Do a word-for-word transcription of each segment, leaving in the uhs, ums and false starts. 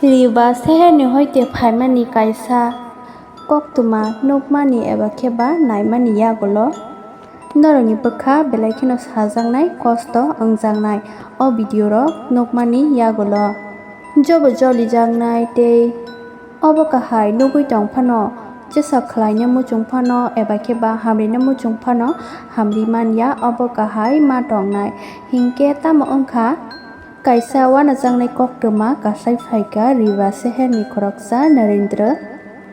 Riba seherni hoite phaimani kaisa koktwma nukmani eba khe ba naimani yagulo norokni bwkha belai kheno sajaknai, kosto wngjaknai o video rok nukmani yagulo. Jobo jolijaknai tei obo kahai nugwi tong phano, chwsa khlaina muchung phano eba khe ba hamrina muchung phano hamri manya, obo kahai ma tongnai. Hinkhe tamo wngkha? Kaisa uanajaknai koktwma kasai phaikha Riba seherni khoroksa Narendra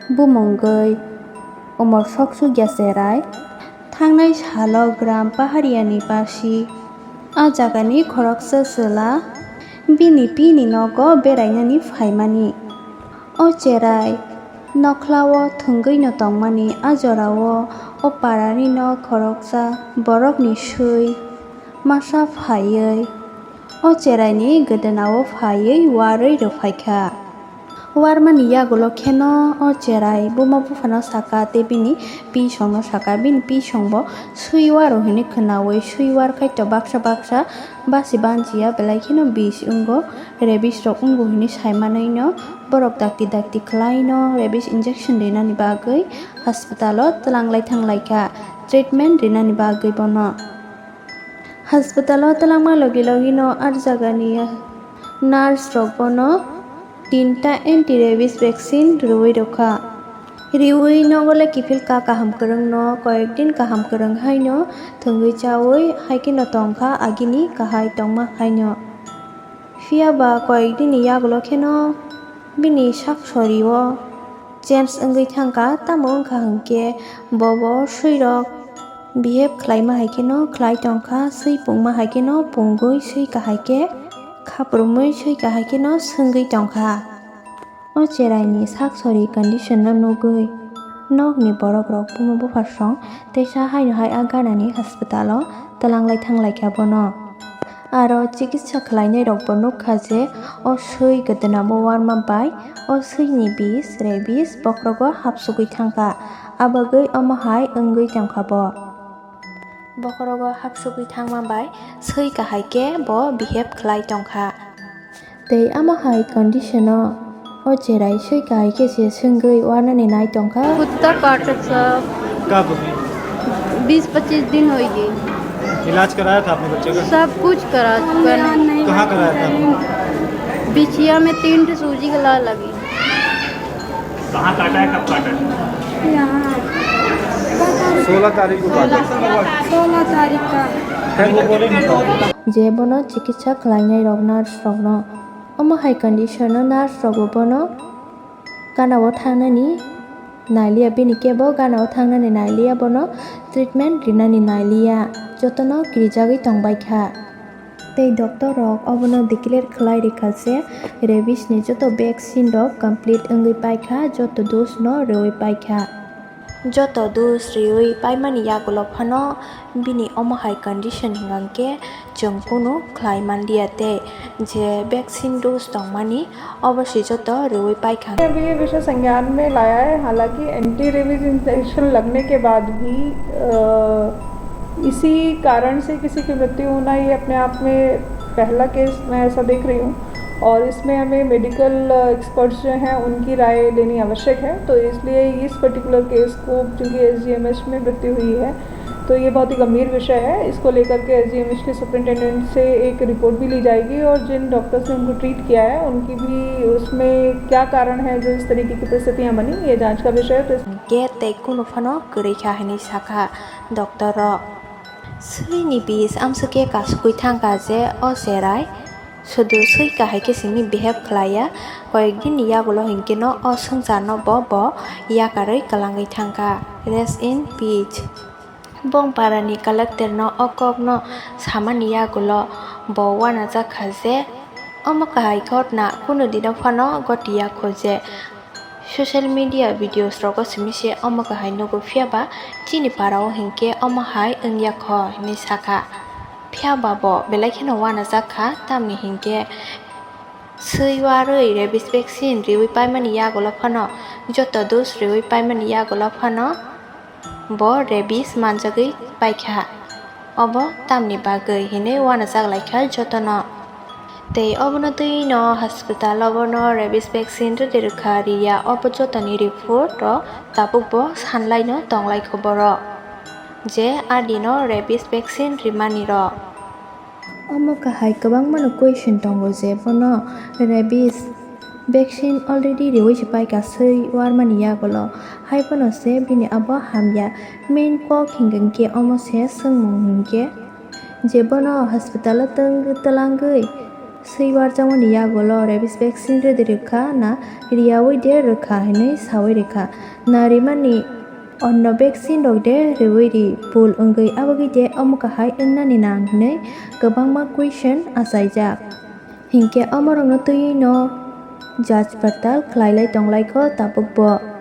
bumungwi umor sok sukya cherai. Thangnai salo gram Pahariani basi a jagani khoroksa chwla bini bini nogo berainani phaimani. O cherai nokhlao thwngwino tongmani a jorao o parani nok khoroksa borokni swi masa phaiwi o cheraini gwdnao phaiwi uarwi rwphaikha. Uarmani yagulo kheno o cherai buma buphano saka tei bini pisongno saka, bini pisongbo swi uaro hinwi khwnawi swi uarkhaito baksa baksa basi banchiya belai kheno bis wngo, rabies rok wngo hinwi saimanwino borok dakti dakti khwlaino rabies injection rinani bagwi hospitalo twlanglai thanglaikha treatment rinani bagwi bono. Hospitalo twlangma logi logino ar jagani nurse rok bono tinta anti rabies vaccine rwui rwkha. Riui nogole kiphil ka kaham kwrwngno koyekdin kaham kwrwng haino thwngwi chaui haikheno tongkha agini kahai tongma haino. Phiya ba koyekdini yagulo kheno bini sak sorio change wngwi thangkha, tamo wngkha hinkhe bobo swirok behave khlaima hai kheno khlai tongkha, swi pungma hai kheno pungwi, swi kahai khe khaprumwi, swi kahai kheno swngwi tongkha. O cheraini sak sori condition no nugwi nokni borok rok buma bupha song teisa haino hai a ganani hospital o twlanglai thanglaikha bono. Aro chikitsa khlainai rok bo nukha je o swi gwdna bo uarma bai o swini bis rabies bokhorogo hapsugwi thangkha, abagwi omo hai wngwi tongkha bo. Bokhorogo hapsugwi thangma bai swi kahai khe bo behave khlai tongkha. Tei omo hai condition o, o cherai swi kahai khe se swngwi uanani nai tongkha. कुत्ता काटा सब। कब? बीस पच्चीस दिन हो गए। इलाज कराया था अपने बच्चे का? सब कुछ करा चुका है। कहाँ कराया था? बिछिया में तीन ठो सूजी गला लगी। कहाँ काटा है, कब काटा है? यहाँ। सोलह तारीख को काटा। सोलह तारीख का। Je bono chikitsa khlainai rok nurse rokno omo hai condition o nurse rok bo bono gana o thangnani nailiya, bini kebo gana o thangnani nailiya, bono treatment rinani nailiya, jotono kirijagwi tongbaikha. Tei doctor rok obono declare khlai rikha je rabies ni joto vaccine rok complete wngwi paikha, joto dose no rwui paikha. Joto dose rwui paimani yagulo phano bini omo hai condition hwnkhe chwng kunu khlai manliya tei je vaccine dose tongmani obo se joto rwui paikha. अभी ये विषय संज्ञान में लाया है, हालांकि anti rabies injection लगने के बाद भी अ, इसी कारण से किसी की मृत्यु होना, ये अपने आप में पहला केस मैं ऐसा देख रही हूँ। और इसमें हमें मेडिकल एक्सपर्ट्स जो हैं, उनकी राय लेनी आवश्यक है। तो इसलिए इस पर्टिकुलर केस को, चूँकि एसजीएमएस में मृत्यु हुई है, तो ये बहुत ही गंभीर विषय है। इसको लेकर के एसजीएमएस के सुपरिंटेंडेंट से एक रिपोर्ट भी ली जाएगी और जिन डॉक्टर्स ने उनको ट्रीट किया है, उनकी भी उसमें क्या कारण है जो इस तरीके की परिस्थितियाँ बनी, ये जांच का विषय है। तो इस Gate tei kunu phano kwrwi kha hwnwi sakha doctor rok. Swini bis amswk khe kasugwi thangkha je o cherai sudu swi kahai khe simi behave khlaiya, koyek din ni yagulo hinkhe no o swngchar no bo bo yakarwi kwlangwi thangkha. Rest in peace. Bongpara ni collector no o kok no samani yagulo bo uanajak kha je omo kahai ghotna kunu dino phano ghotiya kho je social media videos rogo simi se omo kahai nugo, phiya ba chini para o hinkhe omo hai wngya kho hinwi sakha. Phiya ba bo belai kheno uanajak kha, tamni hinkhe swi warwi rabies vaccine riwi paimani yagulo phano, joto dose riwi paimani yagulo phano bo rabies manjagwi paikha. Obo tamni bagwi hinwi uanajak laikha jotono. Tei obono twi no hospital o bono rabies vaccine rwdi rwkha riya, obo jotoni report o tabuk bo sanlai no tonglai kho borok je adi no rabies vaccine rimani rok. Omo kahai kwbangma no question tongo je bono rabies vaccine already riwi se paikha swi warmani yagulo, hai phano se bini abo hamya. Main kok hinkhe omo se swngmung hinkhe je bono hospital o twng twlangwi swi warjakmani yagulo rabies vaccine rwdi rwkha na riyawi de rwkha hinwi sawi rwkha, na rimani onno vaccine rok de riwi ri bul wngwi abogwi de omo kahai wngnani nang hinwi kwbangma question achaijak. Hinkhe omorokno twiwi no jaj partal khlailai tonglaikho tabukbo.